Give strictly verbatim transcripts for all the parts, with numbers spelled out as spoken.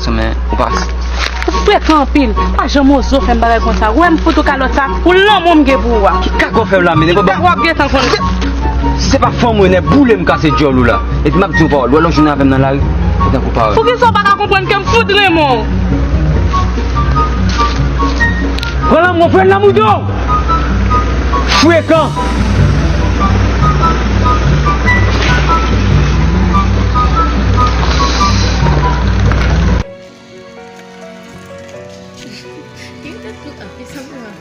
Sou men, ou pa. Ou frekan anpil. Pa janm oze fè m bagay konsa. Ou wè m fout ou kalòt sa, pou lanmou m gen pou ou a. Ki kaka w fè m la, men? Ki kaka w ap gentan konn? Si se pa fanm ou, nèg boule m kase djòl ou la. Epi m ap di w pawòl. Ou wè lè w jwenn avè m nan lari, ou tankou parèy. Poukisa w pa ka konprann ke m fout renmen w? Pran lanmou, pran lanmou don! Frekan! Gen tèt pou ap fè sa pou mwen.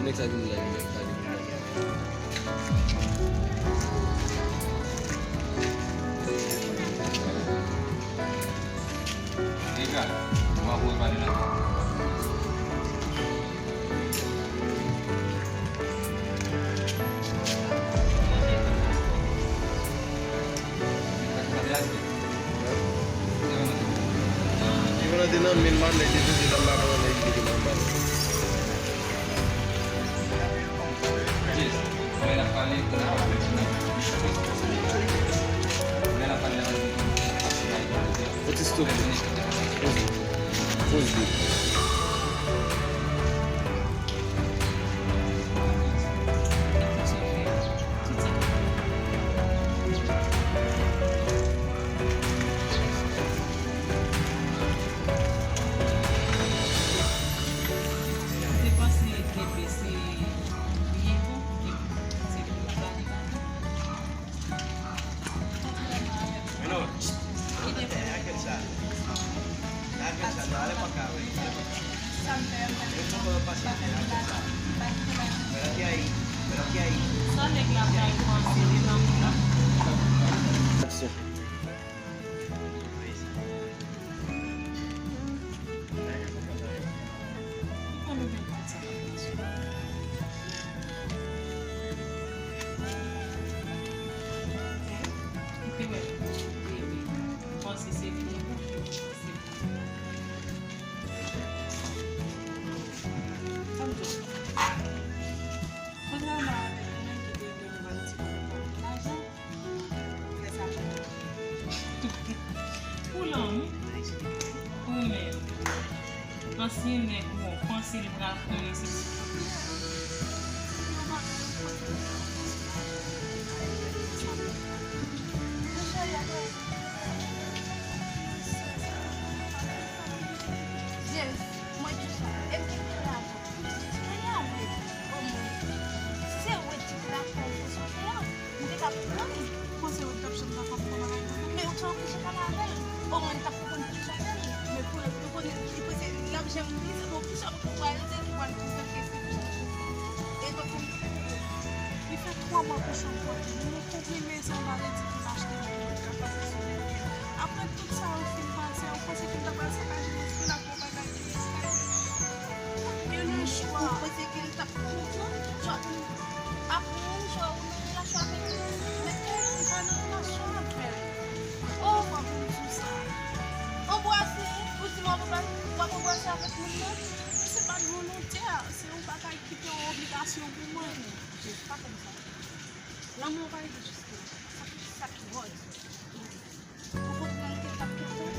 Nèg sa vin la, nèg sa vin la. Deja, mwen ap pale la. Li pran nan men m, nèg li te nan men m. Poze. Poze. Te panse T P se byen bon, se pou travay. Aksyon. Kontrèman avèk mwen ki te gen yon ti pòt lajan, fè sa pou mwen. Pou lanmou, ou menm. Ansyen nèg ou an, panse li pral konnen se. Yes, mwen tou sa. E m te gen lajan. Kanya vle, omwen, se wè ti plafon pou sou tè a, m te ka pran li. Ou panse wè t ap janm kapab fè bagay konsa? Men ou t oblije pale avè l. Omwen, l t ap konprann poukisa w fè l. Men pou l, pou konnen, li panse l ap janm li, se bon, poukisa pou pral di ki pral konfèt kèk ti jan. E donk, li fè twa mwa pou chanpwèt li. Yon konprime san maladi ki m achte nan yon kapasite sou lèvè. Apre tout sa yo fin pase, ou panse ke m ta pral sakaje lespri l ak yon bagay ki riske? Gen yon chwa. Ou panse ke l t ap kontan? Apre yon chwa, ou nan relasyon avèk li. Men ou pa nan relasyon avè l. Oh! Fò pou m di w sa. Anbrase, ou di m w ap anbrase, w ap anbrase avèk moun nan? Se pa t volonte a, se yon bagay ki te yon obligasyon pou mwen. Jezi, pa fè m sa. Lanmou an pa rive jis la. Sa ki, sa ki ròd. Ou konprann ke l t ap kontan?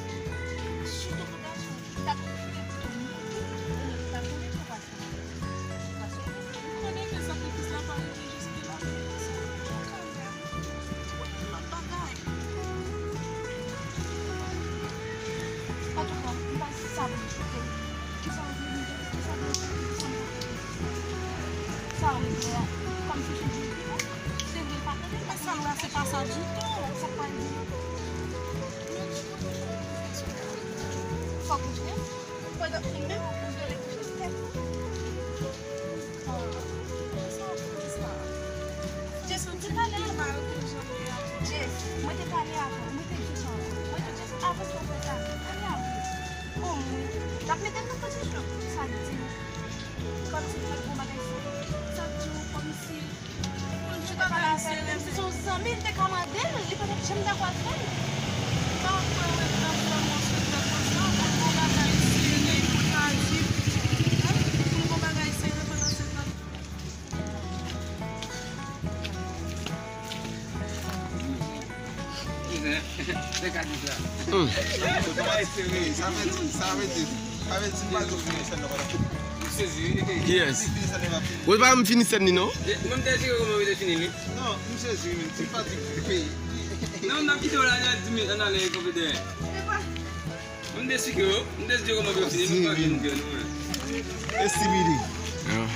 Sitou pou gason, li t ap vle pou tout moun. Ou menm, ou pa konnen ki w pral fè avè l. Paske ou konnen ke sakrifis la pa rive jis la, men se yon kanmenm. Ou wè, lòt bagay. Antouka, m pa sa vle di ke, kisa w vle m di, kisa w vle m di, kisa m vle di. Sa w vle di a, kòmsi se di, se vre l pa tande l. Men sa m la, se pa sa ditou. Sa k pral di? Fòk ou jwe. Pandan ou menm ou vle kouche sou tèt ou. Jess, ou di pale. Jess, mwen te pale avan, mwen te di sa avan. Mwen te di avan sa w fè sa, pale avan. Omwen, l ap mete l nan pozisyon sa l di. Kòmsi l ap bon bagay sa. Sa l di w kòmsi. Pou l te ka pale avè l, menm si se yon zanmi, l te ka mande l, li pa t ap janm dakò al fè l. M pa kwè w t ap fè m yon sou tèt konsa, pou l gon bagay serye pou l ka di, pou l gon bagay serye pandan se tan. Sa vle di, sa vle di, sa vle di, m pa di w fini sèn nan, madam. Kiyès? Ou pa m fini sèn li, non? Mwen, m te di kòman w te fini li. Non, m sezi, men se pa di peyi. Non, n ap kite w la, n ap di, men, ann ale, konpetè. Mwen, m te esplike w, m te di kòman w te fini, mwen pa vin di nou, men. Estimili. Ah.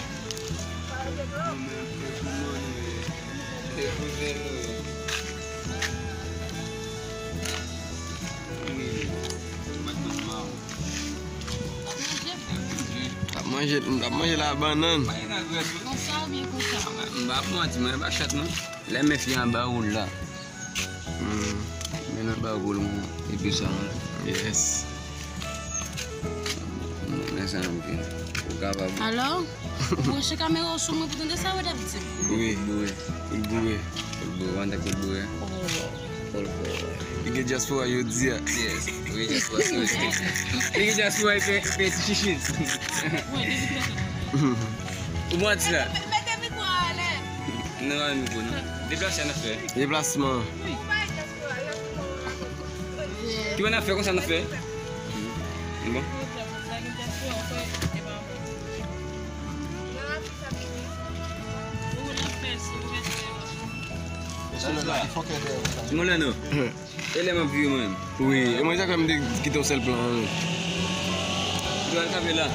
Ap manje, ap manje la bannann. Konsa oubyen konsa? M pa pran ti mwen pa chat non. Lè men fi anba ou la. Hmm. Men anba ou l mwen. Epi sa mwen. Yes. Men sa mwen. Ou kapab. Alò? Ou branche kamera w sou mwen pou tande sa yo t ap di. Wi. Boure. Boure. Boure. Ou ann koul boure. Li gen dyaspora jodi a. Yes. Wi, dyaspora. Li gen dyaspora epi epi chichi. Ou bon ti la. Mete mikwo a anlè. Non, pa mikwo non. Deplase n ap fè. Deplasman. Ki bon n ap fè konsa n ap fè. Bon. Mwen la non. E lè m ap vire mwen menm. Wi, e mwen sa fè m te kite yon sèl plan an. Ou al kanpe la.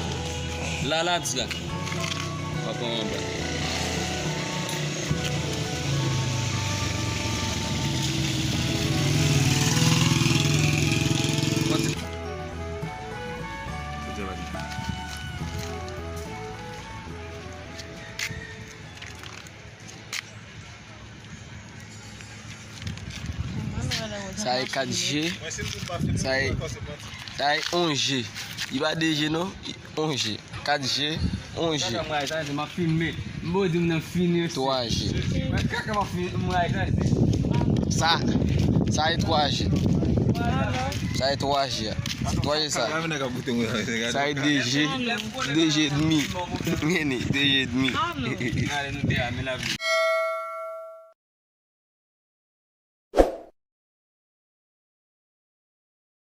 La, la, dis la. Pa pran anba. Sa e kat je. Sa e, sa e on je. Li pa de je non, on je. Kat je, on je. Kaka m rayi sa, se m ap filme. M bo di m nan fini. Twa je. Mwen kaka m ap filme, m rayi sa, se. Sa, sa e twa je. Sa e twa je. Twa je sa. Sa e de je, de je edmi. Meni, de je edmi. Ale nou de a, men la vi.